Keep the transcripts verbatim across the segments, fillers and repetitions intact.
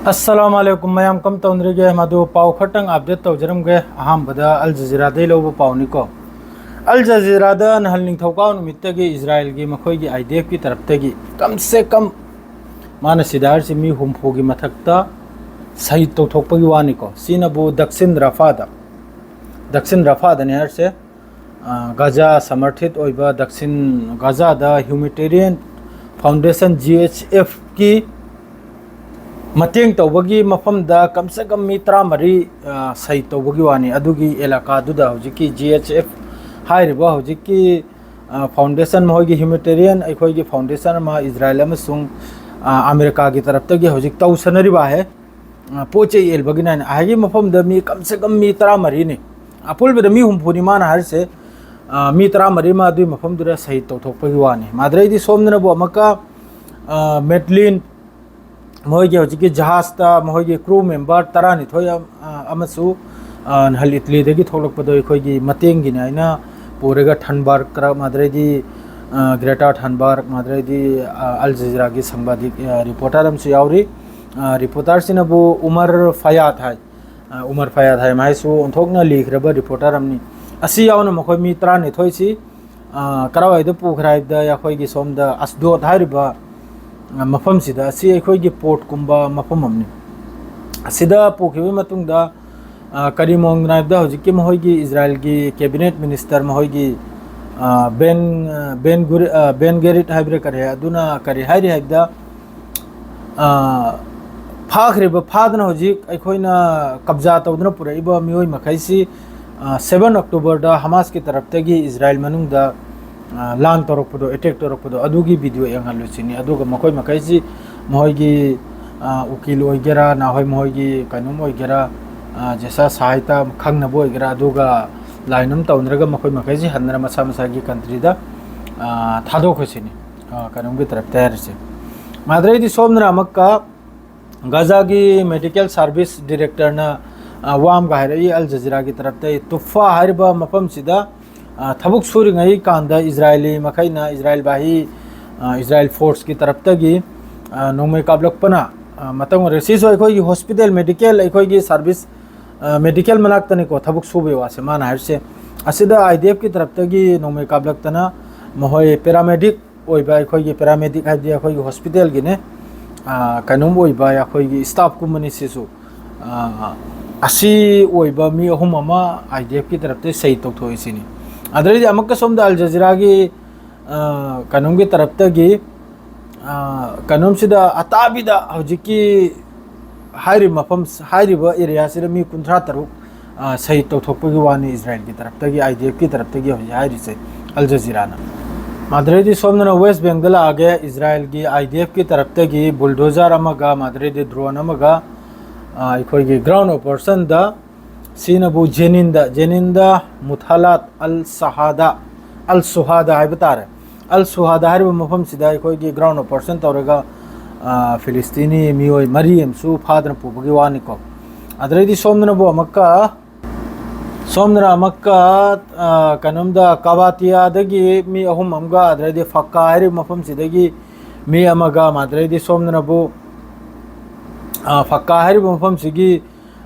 ꯑꯁꯂꯥꯃꯨ ꯑꯂꯥꯏꯀꯨꯝ ꯃꯌꯥꯝ, ꯀꯝ ꯇꯧꯅꯔꯤꯒꯦ? ꯃꯗꯨ ꯄꯥꯎ ꯈꯔꯇꯪ ꯑꯞꯗꯦꯠ ꯇꯧꯖꯔꯝꯒꯦ꯫ ꯑꯍꯥꯟꯕꯗ ꯑꯜ ꯖꯖꯤꯔꯥꯗꯩ ꯂꯧꯕ ꯄꯥꯎꯅꯤꯀꯣ꯫ ꯑꯜ ꯖꯖꯤꯔꯥꯗ ꯅꯍꯥꯟ ꯅꯤꯡꯊꯧꯀꯥꯕ ꯅꯨꯃꯤꯠꯇꯒꯤ ꯏꯖꯔꯥꯏꯜꯒꯤ ꯃꯈꯣꯏꯒꯤ ꯑꯥꯏ ꯗꯤ ꯑꯦꯐꯀꯤ ꯇꯔꯞꯇꯒꯤ ꯀꯝ ꯁꯦ ꯀꯝ ꯃꯥꯅ ꯁꯤꯗ ꯍꯥꯏꯔꯤꯁꯤ ꯃꯤ ꯍꯨꯝꯐꯨꯒꯤ ꯃꯊꯛꯇ ꯁꯍꯤꯗ ꯇꯧꯊꯣꯛꯄꯒꯤ ꯋꯥꯅꯤꯀꯣ꯫ ꯁꯤꯅꯕꯨ ꯗꯛꯁꯤꯟ ꯔꯐꯥꯗ, ꯗꯛꯁꯤꯟ ꯔꯐꯥꯗꯅꯤ ꯍꯥꯏꯔꯤꯁꯦ꯫ ꯑ, ꯒꯥꯖꯥ ꯁꯃꯔꯊꯤꯠ ꯑꯣꯏꯕ ꯗꯛꯁꯤꯟ ꯒꯥꯖꯥꯗ ꯍ꯭ꯌꯨꯃꯤꯇꯦꯔꯤꯌꯟ ꯐꯥꯎꯟꯗꯦꯁꯟ, ꯖꯤ ꯑꯩꯆ ꯑꯦꯐꯀꯤ ꯃꯇꯦꯡ ꯇꯧꯕꯒꯤ ꯃꯐꯝꯗ ꯀꯝ ꯁꯦ ꯀꯝ ꯃꯤ ꯇꯔꯥꯃꯔꯤ, ꯑ, ꯁꯍꯤꯗ ꯇꯧꯕꯒꯤ ꯋꯥꯅꯤ꯫ ꯑꯗꯨꯒꯤ ꯑꯦꯂꯥꯀꯥꯗꯨꯗ ꯍꯧꯖꯤꯛꯀꯤ ꯖꯤ ꯑꯩꯆ ꯑꯦꯐ ꯍꯥꯏꯔꯤꯕ ꯍꯧꯖꯤꯛꯀꯤ, ꯑ, ꯐꯥꯎꯟꯗꯦꯁꯟ, ꯃꯈꯣꯏꯒꯤ ꯍ꯭ꯌꯨꯃꯤꯇꯦꯔꯤꯌꯟ ꯑꯩꯈꯣꯏꯒꯤ ꯐꯥꯎꯟꯗꯦꯁꯟ ꯑꯃ ꯏꯖꯔꯥꯏꯜ ꯑꯃꯁꯨꯡ, ꯑ, ꯑꯃꯦꯔꯤꯀꯥꯒꯤ ꯇꯔꯞꯇꯒꯤ ꯍꯧꯖꯤꯛ ꯇꯧꯁꯟꯅꯔꯤꯕ ꯍꯥꯏ꯫ ꯑ, ꯄꯣꯠ ꯆꯩ ꯌꯦꯜꯕꯒꯤꯅ ꯍꯥꯏꯅ ꯑꯥꯒꯤ ꯃꯐꯝꯗ ꯃꯤ ꯀꯝ ꯁꯦ ꯀꯝ ꯃꯤ ꯇꯔꯥꯃꯔꯤꯅꯤ꯫ ꯑꯄꯨꯟꯕꯗ ꯃꯤ ꯍꯨꯝꯐꯨꯅꯤ ꯃꯥꯅ ꯍꯥꯏꯔꯤꯁꯦ꯫ ꯑ, ꯃꯤ ꯇꯔꯥꯃꯔꯤ ꯑꯃ ꯑꯗꯨꯒꯤ ꯃꯐꯝꯗꯨꯗ ꯁꯍꯤꯗ ꯇꯧꯊꯣꯛꯄꯒꯤ ꯋꯥꯅꯤ꯫ ꯃꯥꯗ꯭ꯔꯩꯗꯤ ꯁꯣꯝꯗꯅꯕꯨ ꯑꯃꯨꯛꯀ, ꯑ, ꯃꯦꯗꯂꯤꯟ, ꯃꯣꯏꯒꯤ ꯍꯧꯖꯤꯛꯀꯤ ꯖꯍꯥꯖꯇ ꯃꯈꯣꯏꯒꯤ ꯀ꯭ꯔꯨ ꯃꯦꯝꯕꯔ ꯇꯔꯥꯅꯤꯊꯣꯏ ꯑꯃ-, ꯑ, ꯑꯃꯁꯨ, ꯑ, ꯅꯍꯥꯟ ꯏꯇꯂꯤꯗꯒꯤ ꯊꯣꯛꯂꯛꯄꯗꯣ ꯑꯩꯈꯣꯏꯒꯤ ꯃꯇꯦꯡꯒꯤꯅꯤ ꯍꯥꯏꯅ ꯄꯨꯔꯒ ꯊꯟꯕꯥꯔꯛ ꯀꯔ-, ꯃꯥꯗ꯭ꯔꯩꯗꯤ, ꯑ, ꯒ꯭ꯔꯦꯇꯥꯔ ꯊꯟꯕꯥꯔꯛ, ꯃꯥꯗ꯭ꯔꯩꯗꯤ, ꯑ, ꯑꯜ ꯖꯖꯤꯔꯥꯒꯤ ꯁꯪꯕꯥꯗꯤꯛ, ꯑ, ꯔꯤꯄꯣꯔꯇꯔ ꯑꯃꯁꯨ ꯌꯥꯎꯔꯤ꯫ ꯑ, ꯔꯤꯄꯣꯔꯇꯔꯁꯤꯅꯕꯨ ꯎꯃꯔ ꯐꯌꯥꯗ ꯍꯥꯏ꯫ ꯑ, ꯎꯃꯔ ꯐꯌꯥꯗ ꯍꯥꯏ, ꯃꯍꯥꯛꯁꯨ ꯑꯣꯟꯊꯣꯛꯅ ꯂꯤꯈ꯭ꯔꯕ ꯔꯤꯄꯣꯔꯇꯔ ꯑꯃꯅꯤ꯫ ꯑꯁꯤ ꯌꯥꯎꯅ ꯃꯈꯣꯏ ꯃꯤ ꯇꯔꯥꯅꯤꯊꯣꯏꯁꯤ, ꯑ, ꯀꯔꯥꯏꯋꯥꯏꯗ ꯄꯨꯈ꯭ꯔꯦ ꯍꯥꯏꯕꯗ, ꯑꯩꯈꯣꯏꯒꯤ ꯁꯣꯝꯗ ꯑꯁꯗꯣꯗ ꯍꯥꯏꯔꯤꯕ, ꯑ, ꯃꯐꯝꯁꯤꯗ, ꯑꯁꯤ ꯑꯩꯈꯣꯏꯒꯤ ꯄꯣꯔꯠꯀꯨꯝꯕ ꯃꯐꯝ ꯑꯃꯅꯤ꯫ ꯑꯁꯤꯗ ꯄꯨꯈꯤꯕ ꯃꯇꯨꯡꯗ, ꯑ, ꯀꯔꯤ ꯃꯑꯣꯡꯗꯅꯣ ꯍꯥꯏꯕꯗ, ꯍꯧꯖꯤꯛꯀꯤ ꯃꯈꯣꯏꯒꯤ ꯏꯖꯔꯥꯏꯜꯒꯤ ꯀꯦꯕꯤꯅꯦꯠ ꯃꯤꯅꯤꯁꯇꯔ ꯃꯈꯣꯏꯒꯤ, ꯑ, ꯕꯦꯟ, ꯑ, ꯕꯦꯟ ꯒꯨꯔꯤ-, ꯑ, ꯕꯦꯟ ꯒꯦꯔꯤꯠ ꯍꯥꯏꯕ꯭ꯔꯥ ꯀꯔꯤ, ꯑꯗꯨꯅ ꯀꯔꯤ ꯍꯥꯏꯔꯤ ꯍꯥꯏꯕꯗ, ꯑ, ꯐꯥꯈ꯭ꯔꯤꯕ, ꯐꯥꯗꯅ ꯍꯧꯖꯤꯛ ꯑꯩꯈꯣꯏꯅ ꯀꯕꯖꯥ ꯇꯧꯗꯨꯅ ꯄꯨꯔꯛꯏꯕ ꯃꯤꯑꯣꯏ ꯃꯈꯩꯁꯤ, ꯑ, ꯁꯚꯦꯟ ꯑꯣꯛꯇꯣꯕꯔꯗ ꯍꯃꯥꯁꯀꯤ ꯇꯔꯞꯇꯒꯤ ꯏꯖꯔꯥꯏꯜ ꯃꯅꯨꯡꯗ, ꯑ, ꯂꯥꯟ ꯇꯧꯔꯛꯄꯗꯣ, ꯑꯦꯇꯦꯛ ꯇꯧꯔꯛꯄꯗꯣ, ꯑꯗꯨꯒꯤ ꯚꯤꯗꯤꯑꯣ ꯌꯦꯡꯍꯜꯂꯨꯁꯤꯅꯤ꯫ ꯑꯗꯨꯒ ꯃꯈꯣꯏ ꯃꯈꯩꯁꯤ ꯃꯈꯣꯏꯒꯤ, ꯑ, ꯎꯀꯤꯜ ꯑꯣꯏꯒꯦꯔꯥ, ꯅꯍꯣꯏ ꯃꯈꯣꯏꯒꯤ ꯀꯩꯅꯣꯝ ꯑꯣꯏꯒꯦꯔꯥ, ꯑ, ꯖꯦꯁꯥ ꯁꯍꯥꯏꯇ ꯈꯪꯅꯕ ꯑꯣꯏꯒꯦꯔꯥ, ꯑꯗꯨꯒ ꯂꯥꯏꯟ ꯑꯃ ꯇꯧꯅꯔꯒ ꯃꯈꯣꯏ ꯃꯈꯩꯁꯤ ꯍꯟꯅꯔ ꯃꯁꯥ ꯃꯁꯥꯒꯤ ꯀꯟꯇ꯭ꯔꯤꯗ, ꯑ, ꯊꯥꯗꯣꯛꯈ꯭ꯔꯁꯤꯅꯤ꯫ ꯑ, ꯀꯩꯅꯣꯝꯒꯤ ꯇꯔꯞꯇ ꯍꯥꯏꯔꯤꯁꯦ꯫ ꯃꯥꯗ꯭ꯔꯩꯗꯤ ꯁꯣꯝꯗꯅ ꯑꯃꯨꯛꯀ ꯒꯥꯖꯥꯒꯤ ꯃꯦꯗꯤꯀꯦꯜ ꯁꯥꯔꯚꯤꯁ ꯗꯤꯔꯦꯛꯇꯔꯅ, ꯑ, ꯋꯥ ꯑꯃꯒ ꯍꯥꯏꯔꯛꯏ ꯑꯜ ꯖꯖꯤꯔꯥꯒꯤ ꯇꯔꯞꯇ꯫ ꯇꯨꯐꯥ ꯍꯥꯏꯔꯤꯕ ꯃꯐꯝꯁꯤꯗ, ꯑ, ꯊꯕꯛ ꯁꯨꯔꯤꯉꯩ ꯀꯥꯟꯗ ꯏꯖꯔꯥꯏꯂꯤ ꯃꯈꯩꯅ, ꯏꯖꯔꯥꯏꯜ ꯕꯥꯍꯤ, ꯑ, ꯏꯖꯔꯥꯏꯜ ꯐꯣꯔꯁꯀꯤ ꯇꯔꯞꯇꯒꯤ, ꯑ, ꯅꯣꯡꯃꯩ ꯀꯥꯞꯂꯛꯄꯅ, ꯑ, ꯃꯇꯝ ꯑꯣꯏꯔꯦ꯫ ꯁꯤꯁꯨ ꯑꯩꯈꯣꯏꯒꯤ ꯍꯣꯁꯄꯤꯇꯥꯜ, ꯃꯦꯗꯤꯀꯦꯜ, ꯑꯩꯈꯣꯏꯒꯤ ꯁꯥꯔꯚꯤꯁ, ꯑ, ꯃꯦꯗꯤꯀꯦꯜ ꯃꯅꯥꯛꯇꯅꯤꯀꯣ ꯊꯕꯛ ꯁꯨꯕꯒꯤ ꯋꯥꯁꯦ ꯃꯥꯅ ꯍꯥꯏꯔꯤꯁꯦ꯫ ꯑꯁꯤꯗ IDFꯀꯤ ꯇꯔꯞꯇꯒꯤ ꯅꯣꯡꯃꯩ ꯀꯥꯞꯂꯛꯇꯅ ꯃꯈꯣꯏ ꯄꯦꯔꯥꯃꯦꯗꯤꯛ ꯑꯣꯏꯕ, ꯑꯩꯈꯣꯏꯒꯤ ꯄꯦꯔꯥꯃꯦꯗꯤꯛ ꯍꯥꯏꯕꯗꯤ ꯑꯩꯈꯣꯏꯒꯤ ꯍꯣꯁꯄꯤꯇꯥꯜꯒꯤꯅꯦ, ꯑ, ꯀꯩꯅꯣꯝ ꯑꯣꯏꯕ ꯑꯩꯈꯣꯏꯒꯤ ꯁ꯭ꯇꯥꯐꯀꯨꯝꯕꯅꯤ ꯁꯤꯁꯨ꯫ ꯑ, ꯑꯁꯤ ꯑꯣꯏꯕ ꯃꯤ ꯑꯍꯨꯝ ꯑꯃ IDFꯀꯤ ꯇꯔꯞꯇ ꯁꯍꯤꯗ ꯇꯧꯊꯣꯛꯏꯁꯤꯅꯤ꯫ ꯑꯗꯩꯗꯤ ꯑꯃꯨꯛꯀ ꯁꯣꯝꯗ ꯑꯜ ꯖꯖꯤꯔꯥꯒꯤ, ꯑ, ꯀꯩꯅꯣꯝꯒꯤ ꯇꯔꯞꯇꯒꯤ, ꯑ, ꯀꯩꯅꯣꯝꯁꯤꯗ ꯑꯇꯥꯕꯤꯗ ꯍꯧꯖꯤꯛꯀꯤ ꯍꯥꯏꯔꯤꯕ ꯃꯐꯝ, ꯍꯥꯏꯔꯤꯕ ꯑꯦꯔꯤꯌꯥꯁꯤꯗ ꯃꯤ ꯀꯨꯟꯊ꯭ꯔꯥ ꯇꯔꯨꯛ, ꯑ, ꯁꯍꯤꯗ ꯇꯧꯊꯣꯛꯄꯒꯤ ꯋꯥꯅꯤ ꯏꯖꯔꯥꯏꯜꯒꯤ ꯇꯔꯞꯇꯒꯤ, IDFꯀꯤ ꯇꯔꯞꯇꯒꯤ ꯍꯧꯖꯤꯛ ꯍꯥꯏꯔꯤꯁꯦ ꯑꯜ ꯖꯖꯤꯔꯥꯅ꯫ ꯃꯥꯗ꯭ꯔꯦꯗꯤ ꯁꯣꯝꯗꯅ ꯋꯦꯁ ꯕꯦꯡꯗ ꯂꯥꯛꯑꯒꯦ꯫ ꯏꯖꯔꯥꯏꯜꯒꯤ IDFꯀꯤ ꯇꯔꯞꯇꯒꯤ ꯕꯨꯜꯗꯣꯖꯔ ꯑꯃꯒ ꯃꯥꯗ꯭ꯔꯦꯗꯤ ꯗ꯭ꯔꯣꯟ ꯑꯃꯒ, ꯑ, ꯑꯩꯈꯣꯏꯒꯤ ꯒ꯭ꯔꯥꯎꯟ ꯑꯣꯄꯔꯦꯁꯟꯗ ꯁꯤꯅꯕꯨ ꯖꯦꯅꯤꯟꯗ, ꯖꯦꯅꯤꯟꯗ ꯃꯨꯊꯥꯂꯥꯠ ꯑꯜ ꯁꯍꯥꯗꯥ, ꯑꯜ ꯁꯨꯍꯥꯗꯥ ꯍꯥꯏꯕ ꯇꯥꯔꯦ꯫ ꯑꯜ ꯁꯨꯍꯥꯗꯥ ꯍꯥꯏꯔꯤꯕ ꯃꯐꯝꯁꯤꯗ ꯑꯩꯈꯣꯏꯒꯤ ꯒ꯭ꯔꯥꯎꯟ ꯑꯣꯄꯔꯦꯁꯟ ꯇꯧꯔꯒ, ꯑ, ꯐꯤꯂꯤꯁꯇꯤꯅꯤ ꯃꯤꯑꯣꯏ ꯃꯔꯤ ꯑꯃꯁꯨ ꯐꯥꯗꯅ ꯄꯨꯕꯒꯤ ꯋꯥꯅꯤꯀꯣ꯫ ꯑꯗꯨꯗꯩꯗꯤ ꯁꯣꯝꯗꯅꯕꯨ ꯑꯃꯨꯛꯀ, ꯁꯣꯝꯗꯅ ꯑꯃꯨꯛꯀ, ꯑ, ꯀꯩꯅꯣꯝꯗ ꯀꯥꯕꯥꯇꯤꯌꯥꯗꯒꯤ ꯃꯤ ꯑꯍꯨꯝ ꯑꯃꯒ, ꯑꯗꯨꯗꯩꯗꯤ ꯐꯛꯀꯥ ꯍꯥꯏꯔꯤꯕ ꯃꯐꯝꯁꯤꯗꯒꯤ ꯃꯤ ꯑꯃꯒ, ꯑꯗꯨꯗꯩꯗꯤ ꯁꯣꯝꯗꯅꯕꯨ, ꯑ, ꯐꯛꯀꯥ ꯍꯥꯏꯔꯤꯕ ꯃꯐꯝꯁꯤꯒꯤ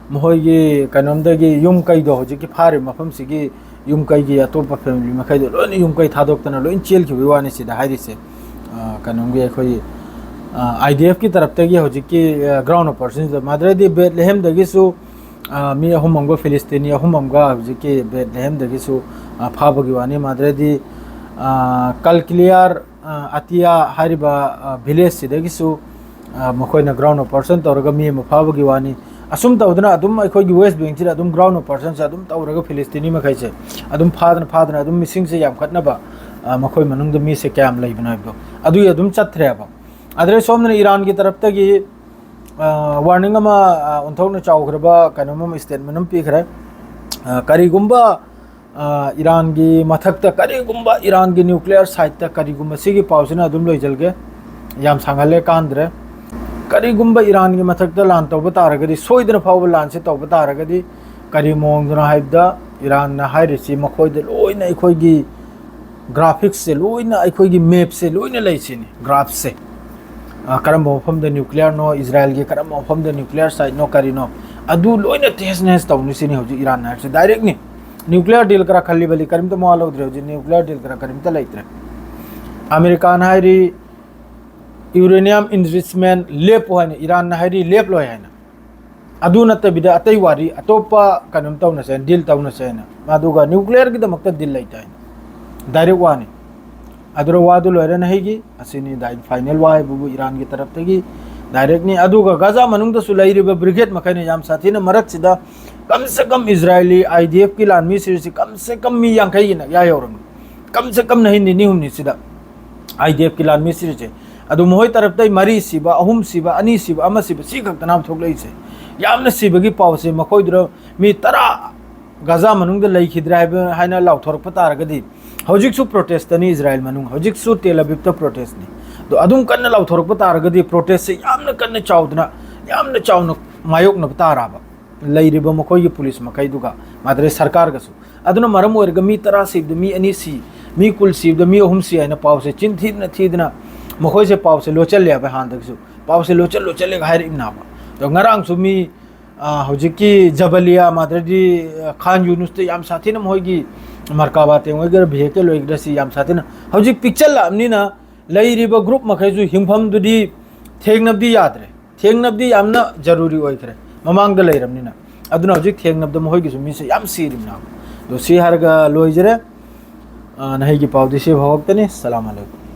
ꯃꯈꯣꯏꯒꯤ ꯀꯩꯅꯣꯝꯗꯒꯤ ꯌꯨꯝ ꯀꯩꯗꯣ, ꯍꯧꯖꯤꯛꯀꯤ ꯐꯥꯔꯤꯕ ꯃꯐꯝꯁꯤꯒꯤ ꯌꯨꯝ ꯀꯩꯒꯤ ꯑꯇꯣꯞꯄ ꯐꯦꯃꯤꯂꯤ ꯃꯈꯩꯗꯣ ꯂꯣꯏꯅ ꯌꯨꯝ ꯀꯩ ꯊꯥꯗꯣꯛꯇꯅ ꯂꯣꯏꯅ ꯆꯦꯟꯈꯤꯕꯒꯤ ꯋꯥꯅꯤ ꯁꯤꯗ ꯍꯥꯏꯔꯤꯁꯦ꯫ ꯑ, ꯀꯩꯅꯣꯝꯒꯤ ꯑꯩꯈꯣꯏꯒꯤ, ꯑ, IDFꯀꯤ ꯇꯔꯞꯇꯒꯤ ꯍꯧꯖꯤꯛꯀꯤ, ꯑ, ꯒ꯭ꯔꯥꯎꯟ ꯑꯣꯄꯔꯦꯁꯟꯁꯤꯗ ꯃꯥꯗ꯭ꯔꯦꯗꯤ ꯕꯦꯠ ꯂꯦꯍꯦꯝꯗꯒꯤꯁꯨ, ꯑ, ꯃꯤ ꯑꯍꯨꯝ ꯑꯃꯒ, ꯐꯤꯂꯤꯁꯇꯤꯅꯤ ꯑꯍꯨꯝ ꯑꯃꯒ ꯍꯧꯖꯤꯛꯀꯤ ꯕꯦꯠ ꯂꯦꯍꯦꯝꯗꯒꯤꯁꯨ, ꯑ, ꯐꯥꯕꯒꯤ ꯋꯥꯅꯤ꯫ ꯃꯥꯗ꯭ꯔꯦꯗꯤ, ꯑ, ꯀꯜꯀꯤꯂꯤꯌꯥꯔ, ꯑ, ꯑꯇꯤꯌꯥ ꯍꯥꯏꯔꯤꯕ, ꯑ, ꯚꯤꯂꯦꯖꯁꯤꯗꯒꯤꯁꯨ, ꯑ, ꯃꯈꯣꯏꯅ ꯒ꯭ꯔꯥꯎꯟ ꯑꯣꯄꯔꯦꯁꯟ ꯇꯧꯔꯒ ꯃꯤ ꯑꯃ ꯐꯥꯕꯒꯤ ꯋꯥꯅꯤ꯫ ꯑꯁꯨꯝ ꯇꯧꯗꯅ ꯑꯗꯨꯝ ꯑꯩꯈꯣꯏꯒꯤ ꯋꯦꯁ ꯕꯦꯡꯁꯤꯗ ꯑꯗꯨꯝ ꯒ꯭ꯔꯥꯎꯟ ꯑꯣꯄꯔꯦꯁꯟꯁꯦ ꯑꯗꯨꯝ ꯇꯧꯔꯒ ꯐꯤꯂꯤꯁꯇꯤꯅꯤ ꯃꯈꯩꯁꯦ ꯑꯗꯨꯝ ꯐꯥꯗꯅ ꯐꯥꯗꯅ ꯑꯗꯨꯝ ꯃꯤꯁꯤꯡꯁꯦ ꯌꯥꯝꯈꯠꯅꯕ, ꯑ, ꯃꯈꯣꯏ ꯃꯅꯨꯡꯗ ꯃꯤꯁꯦ ꯀꯌꯥꯝ ꯂꯩꯕꯅꯣ ꯍꯥꯏꯕꯗꯣ ꯑꯗꯨꯒꯤ ꯑꯗꯨꯝ ꯆꯠꯇ꯭ꯔꯦꯕ꯫ ꯑꯗꯨꯗꯩ ꯁꯣꯝꯗꯅ ꯏꯔꯥꯟꯒꯤ ꯇꯔꯞꯇꯒꯤ, ꯑ, ꯋꯥꯔꯅꯤꯡ ꯑꯃ, ꯑ, ꯑꯣꯟꯊꯣꯛꯅ ꯆꯥꯎꯈ꯭ꯔꯕ ꯀꯩꯅꯣꯝ ꯑꯃ, ꯁ꯭ꯇꯦꯠꯃꯦꯟ ꯑꯃ ꯄꯤꯈ꯭ꯔꯦ꯫ ꯑ, ꯀꯔꯤꯒꯨꯝꯕ, ꯑ, ꯏꯔꯥꯟꯒꯤ ꯃꯊꯛꯇ, ꯀꯔꯤꯒꯨꯝꯕ ꯏꯔꯥꯟꯒꯤ ꯅ꯭ꯌꯨꯀ꯭ꯂꯤꯌꯔ ꯁꯥꯏꯠꯇ ꯀꯔꯤꯒꯨꯝꯕ, ꯁꯤꯒꯤ ꯄꯥꯎꯁꯤꯅ ꯑꯗꯨꯝ ꯂꯣꯏꯖꯜꯒꯦ, ꯌꯥꯝ ꯁꯥꯡꯍꯜꯂꯦ ꯀꯥꯟꯗ꯭ꯔꯦ꯫ ꯀꯔꯤꯒꯨꯝꯕ ꯏꯔꯥꯟꯒꯤ ꯃꯊꯛꯇ ꯂꯥꯟ ꯇꯧꯕ ꯇꯥꯔꯒꯗꯤ, ꯁꯣꯏꯗꯅ ꯐꯥꯎꯕ ꯂꯥꯟꯁꯦ ꯇꯧꯕ ꯇꯥꯔꯒꯗꯤ, ꯀꯔꯤ ꯃꯑꯣꯡꯗꯅꯣ ꯍꯥꯏꯕꯗ, ꯏꯔꯥꯟꯅ ꯍꯥꯏꯔꯤꯁꯤ ꯃꯈꯣꯏꯗ ꯂꯣꯏꯅ ꯑꯩꯈꯣꯏꯒꯤ ꯒ꯭ꯔꯥꯐꯤꯛꯁꯁꯦ ꯂꯣꯏꯅ, ꯑꯩꯈꯣꯏꯒꯤ ꯃꯦꯞꯁꯦ ꯂꯣꯏꯅ ꯂꯩꯁꯤꯅꯤ, ꯒ꯭ꯔꯥꯐꯁꯦ꯫ ꯑ, ꯀꯔꯝꯕ ꯃꯐꯝꯗ nuclearꯅꯣ, ꯏꯖꯔꯥꯏꯜꯒꯤ ꯀꯔꯝꯕ ꯃꯐꯝꯗ nuclear siteꯅꯣ, ꯀꯔꯤꯅꯣ, ꯑꯗꯨ ꯂꯣꯏꯅ ꯇꯦꯁ ꯅꯦꯁ ꯇꯧꯅꯤ ꯁꯤꯅꯤ ꯍꯧꯖꯤꯛ ꯏꯔꯥꯟ ꯍꯥꯏꯔꯤꯁꯦ꯫ Directꯅꯤ꯫ Nuclear deal ꯀꯔꯥ ꯈꯜꯂꯤꯕꯂꯤ ꯀꯔꯤꯝꯇ ꯃꯋꯥ ꯂꯧꯗ꯭ꯔꯦ ꯍꯧꯖꯤꯛ꯫ Nuclear deal ꯀꯔꯥ ꯀꯔꯤꯝꯇ ꯂꯩꯇ꯭ꯔꯦ꯫ ꯑꯃꯦꯔꯤꯀꯥꯅ ꯍꯥꯏꯔꯤ uranium enrichment ꯂꯦꯞꯄꯨ ꯍꯥꯏꯅ, ꯏꯔꯥꯟꯅ ꯍꯥꯏꯔꯤ ꯂꯦꯞꯂꯣꯏ ꯍꯥꯏꯅ꯫ ꯑꯗꯨ ꯅꯠꯇꯕꯤꯗ ꯑꯇꯩ ꯋꯥꯔꯤ ꯑꯇꯣꯞꯄ ꯀꯩꯅꯣꯝ ꯇꯧꯅꯁꯦ, deal ꯇꯧꯅꯁꯦ ꯍꯥꯏꯅ꯫ ꯑꯗꯨꯒ nuclearꯒꯤꯗꯃꯛꯇ deal ꯂꯩꯇꯦ ꯍꯥꯏꯅ꯫ Direct ꯋꯥꯅꯤ꯫ ꯑꯗꯨꯅ ꯋꯥꯗꯨ ꯂꯣꯏꯔꯦ ꯅꯍꯩꯒꯤ꯫ ꯑꯁꯤꯅꯤ ꯗꯥꯏ-, final ꯋꯥ ꯍꯥꯏꯕꯕꯨ ꯏꯔꯥꯟꯒꯤ ꯇꯔꯞꯇꯒꯤ directꯅꯤ꯫ ꯑꯗꯨꯒ ꯒꯥꯖꯥ ꯃꯅꯨꯡꯗꯁꯨ ꯂꯩꯔꯤꯕ brigade ꯃꯈꯩꯅ ꯌꯥꯝ ꯁꯥꯊꯤꯅ ꯃꯔꯛꯁꯤꯗ ꯀꯝ ꯁꯦ ꯀꯝ ꯏꯖꯔꯥꯏꯂꯤ IDFꯀꯤ ꯂꯥꯟꯃꯤꯁꯤꯡꯁꯤ ꯀꯝ ꯁꯦ ꯀꯝ ꯃꯤ ꯌꯥꯡꯈꯩꯒꯤꯅ ꯌꯥ ꯌꯧꯔꯝꯃꯤ꯫ ꯀꯝ ꯁꯦ ꯀꯝ ꯅꯍꯩ ꯅꯤꯅꯤ ꯍꯨꯝꯅꯤꯁꯤꯗ IDFꯀꯤ ꯂꯥꯟꯃꯤꯁꯤꯡꯁꯦ꯫ ꯑꯗꯨ ꯃꯈꯣꯏ ꯇꯔꯞꯇꯩ ꯃꯔꯤ ꯁꯤꯕ, ꯑꯍꯨꯝ ꯁꯤꯕ, ꯑꯅꯤ ꯁꯤꯕ, ꯑꯃ ꯁꯤꯕ, ꯁꯤ ꯈꯛꯇꯅ ꯊꯣꯛꯂꯛꯏꯁꯦ꯫ ꯌꯥꯝꯅ ꯁꯤꯕꯒꯤ ꯄꯥꯎꯁꯦ ꯃꯈꯣꯏꯗꯨꯗ ꯃꯤ ꯇꯔꯥ ꯒꯥꯖꯥ ꯃꯅꯨꯡꯗ ꯂꯩꯈꯤꯗ꯭ꯔꯦ ꯍꯥꯏꯕ, ꯍꯥꯏꯅ ꯂꯥꯎꯊꯣꯔꯛꯄ ꯇꯥꯔꯒꯗꯤ, ꯍꯧꯖꯤꯛꯁꯨ protestꯅꯤ ꯏꯖꯔꯥꯏꯜ ꯃꯅꯨꯡ, ꯍꯧꯖꯤꯛꯁꯨ ꯇꯦꯜ ꯑꯕꯤꯕꯇ protestꯅꯤ꯫ ꯑꯗꯣ ꯑꯗꯨꯝ ꯀꯟꯅ ꯂꯥꯎꯊꯣꯔꯛꯄ ꯇꯥꯔꯒꯗꯤ protestꯁꯦ ꯌꯥꯝꯅ ꯀꯟꯅ ꯆꯥꯎꯗꯅ, ꯌꯥꯝꯅ ꯆꯥꯎꯅ ꯃꯥꯌꯣꯛꯅꯕ ꯇꯥꯔꯕ ꯂꯩꯔꯤꯕ ꯃꯈꯣꯏꯒꯤ ꯄꯨꯂꯤꯁ ꯃꯈꯩꯗꯨꯒ, ꯃꯥꯗ꯭ꯔꯦ ꯁꯔꯀꯥꯔꯒꯁꯨ꯫ ꯑꯗꯨꯅ ꯃꯔꯝ ꯑꯣꯏꯔꯒ ꯃꯤ ꯇꯔꯥ ꯁꯤꯕꯗ ꯃꯤ ꯑꯅꯤ ꯁꯤ, ꯃꯤ ꯀꯨꯟ ꯁꯤꯕꯗ ꯃꯤ ꯑꯍꯨꯝ ꯁꯤ ꯍꯥꯏꯅ ꯄꯥꯎꯁꯦ ꯆꯤꯟ ꯊꯤꯗꯅ ꯊꯤꯗꯅ ꯃꯈꯣꯏꯁꯦ ꯄꯥꯎꯁꯦ ꯂꯣꯠꯆꯜꯂꯦ ꯍꯥꯏꯕ ꯍꯥꯟꯅꯗꯒꯤꯁꯨ꯫ ꯄꯥꯎꯁꯦ ꯂꯣꯠꯆꯜ ꯂꯣꯠꯆꯜꯂꯦꯒ ꯍꯥꯏꯔꯛꯏꯕꯅꯦꯕ꯫ ꯑꯗꯣ ꯉꯔꯥꯡꯁꯨ ꯃꯤ, ꯑ, ꯍꯧꯖꯤꯛꯀꯤ ꯖꯕꯂꯤꯌꯥ ꯃꯥꯗ꯭ꯔꯗꯤ, ꯑ, ꯈꯥꯟ ꯌꯨꯅꯨꯁꯇ ꯌꯥꯝ ꯁꯥꯊꯤꯅ ꯃꯈꯣꯏꯒꯤ ꯃꯔꯀꯥꯕꯥ ꯇꯦꯡ ꯑꯣꯏꯒꯦꯔꯥ vehicle ꯑꯣꯏꯒꯦꯔꯥ ꯁꯤ ꯌꯥꯝ ꯁꯥꯊꯤꯅ ꯍꯧꯖꯤꯛ ꯄꯤꯛꯆꯜꯂꯛꯑꯕꯅꯤꯅ ꯂꯩꯔꯤꯕ group ꯃꯈꯩꯁꯨ ꯍꯤꯡꯐꯝꯗꯨꯗꯤ ꯊꯦꯡꯅꯕꯗꯤ ꯌꯥꯗ꯭ꯔꯦ꯫ ꯊꯦꯡꯅꯕꯗꯤ ꯌꯥꯝꯅ ꯖꯔꯨꯔꯤ ꯑꯣꯏꯈ꯭ꯔꯦ ꯃꯃꯥꯡꯗ ꯂꯩꯔꯕꯅꯤꯅ꯫ ꯑꯗꯨꯅ ꯍꯧꯖꯤꯛ ꯊꯦꯡꯅꯕꯗ ꯃꯈꯣꯏꯒꯤꯁꯨ ꯃꯤꯁꯦ ꯌꯥꯝ ꯁꯤꯔꯤꯕꯅꯦꯕ꯫ ꯑꯗꯣ ꯁꯤ ꯍꯥꯏꯔꯒ ꯂꯣꯏꯖꯔꯦ꯫ ꯑ, ꯅꯍꯩꯒꯤ ꯄꯥꯎꯗꯤ ꯁꯤ ꯐꯥꯎ ꯈꯛꯇꯅꯤ꯫ ꯁꯂꯥꯝ ꯑꯂꯩꯀꯨꯝ꯫